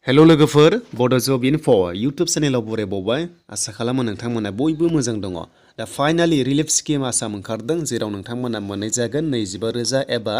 हेल' लोगोफोर बड' जब enough' YouTube चेनेलाव बरायबावबाय आसा खालामो नोंथांमोना बयबो मोजां दङ दा फाइनालि रिलिफ स्किम आसाम ओंखारदों जेराव नोंथांमोना मोननाय जागोन 25,000 एबा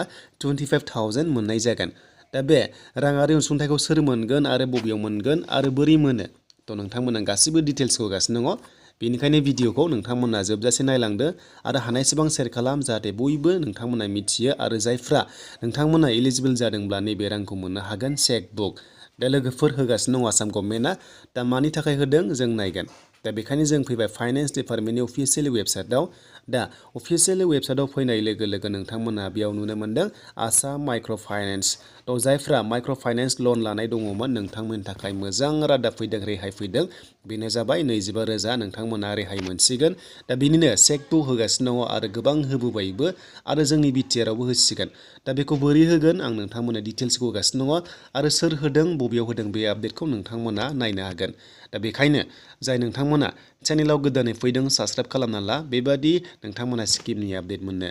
25,000 मोननाय जागोन दा बे राङारि अनसुंथाइखौ सोर मोनगोन आरो बबेयाव मोनगोन आरो बोरै मोनो थ' नोंथांमोना गासिबो डिटेल्सखौ होगासिनो दङ बेनिखायनो भिडिअखौ नोंथांमोना जोबजासे नायलांदो आरो हानायसेबां शेयार खालाम जाहाथे बयबो नोंथांमोना मिथियो आरो जायफ्रा नोंथांमोना एलिजिबल जादोंब्ला नैबे रांखौ मोननो हागोन चेक बुक दा लोगोफोर होगासिनो दं आसाम गभर्नमेन्टआ दा मानि थाखाय होदों जों नायगोन दा बेखायनो जों फैबाय फाइनान्स डिपार्टमेन्टनि अफिसियेल वेबसाइटआव दा अफिसियेल वेबसाइटआव फैनाय लोगो लोगो नोंथांमोना बेयाव नुनो मोन्दों आसाम माइक्र' फाइनेन्स थ' जायफ्रा माइक्र' फाइनेन्स लन लानाय दङमोन नोंथांमोननि थाखाय मोजां रादाब फैदों रेहाय फैदों बेनो जाबाय 25,000 नोंथांमोना रेहाय मोनसिगोन दा बिनिनो चेक बुक होगासिनो दङ आरो गोबां होबोबायबो आरो जोंनि बिटिआरआवबो होसिगोन दा बेखौ बोरै होगोन आं नोंथांमोननो डिटेल्सखौ होगासिनो दङ आरो सोर होदों बबेयाव होदों बे आपडेटखौ नोंथांमोना नायनो हागोन दा बेखायनो जाय नोंथांमोना चेनेलाव गोदानै फैदों साबस्क्राइब खालामना ला बेबादि नोंथांमोना स्किमनि आपडेट मोननो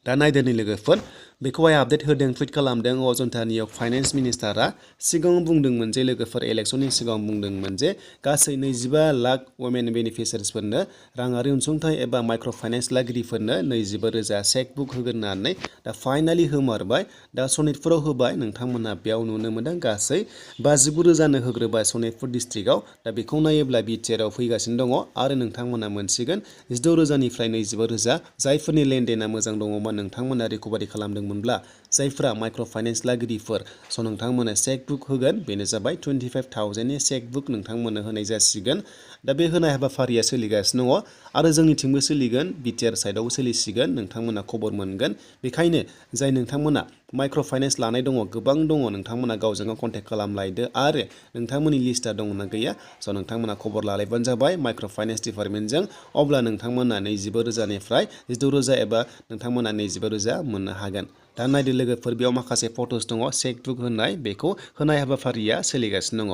दा नायदोनि लोगोफोर बेखौहाय आपडेट होदों टुइट खालामदों अजन्तानि फाइनान्स मिनिस्टारा सिगाङाव बुंदोंमोन जे लोगोफोर इलेक्सननि सिगाङाव बुंदोंमोन जे गासै 25 लाख वुमेन बेनिफिसियारिसफोरनो राङारि अनसुंथाइ एबा माइक्र' फाइनेन्स लागिरिफोरनो 25,000 चेक बुक होगोन होननानै दा फाइनालि होमारबाय दा सनितपुराव होबाय नोंथांमोना बेयाव नुनो मोनदों गासै 59,000 होग्रोबाय सनितपुर डिस्ट्रिक्टआव दा बेखौ नायोब्ला बिटिआरआव फैगासिनो दङ आरो नोंथांमोना मोनसिगोन 16,000निफ्राय 25,000 जायफोरनि लेनदेना मोजां दङमोन नोंथांमोना रिकभारि खालामदोंमोनब्ला जायफ्रा माइक्र' फाइनेन्स लागिरिफोर स' नोंथांमोना चेक बुक होगोन बेनो जाबाय 25,000नि चेक बुक नोंथांमोननो होनाय जासिगोन दा बे होनाय हाबाफारिया सोलिगासिनो दङ आरो जोंनिथिंबो सोलिगोन बिटिआर साइडआवबो सोलिसिगोन नोंथांमोना खबर मोनगोन बेखायनो जाय नोंथांमोना माइक्र' फाइनेन्स लानाय दङ गोबां दङ नोंथांमोना गावजों गाव कन्टेक्ट खालामलायदो आरो नोंथांमोननि लिस्टआ दंना गैया स' नोंथांमोना खबर लालायबानो जाबाय माइक्र' फाइनेन्स डिपार्टमेन्टजों अब्ला नोंथांमोना 25,000निफ्राय 16,000 एबा नोंथांमोना 25,000 मोननो हागोन दा नायदो लोगोफोर बेयाव माखासे फट'स दङ चेक बुक होनाय बेखौ होनाय हाबाफारिया सोलिगासिनो दङ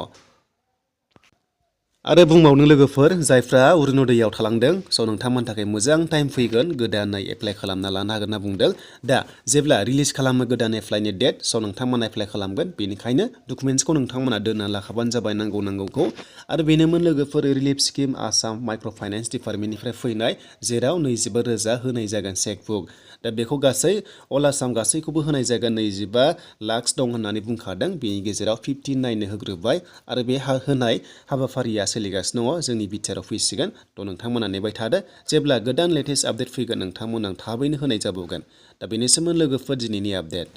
आरो बुंबावनो लोगोफोर जायफ्रा अरुण'दयआव थालांदों स' नोंथांमोननि थाखाय मोजां टाइम फैगोन गोदानै एप्लाइ खालामना लानो हागोन होनना बुंदों दा जेब्ला रिलिज खालामो गोदान एप्लाइनि डेट स' नोंथांमोना एप्लाइ खालामगोन बेनिखायनो डकुमेन्ट्सखौ नोंथांमोना दोनना लाखाबानो जाबाय नांगौखौ आरो बेनोमोन लोगोफोर relief scheme Assam micro' finance डिपार्टमेन्टनिफ्राय फैनाय जेराव 25,000 होनाय जागोन चेक बुक दा बेखौ गासै अल आसाम गासैखौबो होनाय जागोन 25 लाख दं होननानै बुंखादों बेनि गेजेराव 59नो होग्रोबाय आरो बे होनाय हाबाफारिया सोलिगासिनो दङ जोंनि बिटिआरआव फैसिगोन थ' नोंथांमोना नेबाय थादो जेब्ला गोदान लेटेस्ट आपडेट फैगोन नोंथांमोना थाबैनो होनाय जाबावगोन दा बेनिसिमबो लोगोफोर दिनैनि आपडेट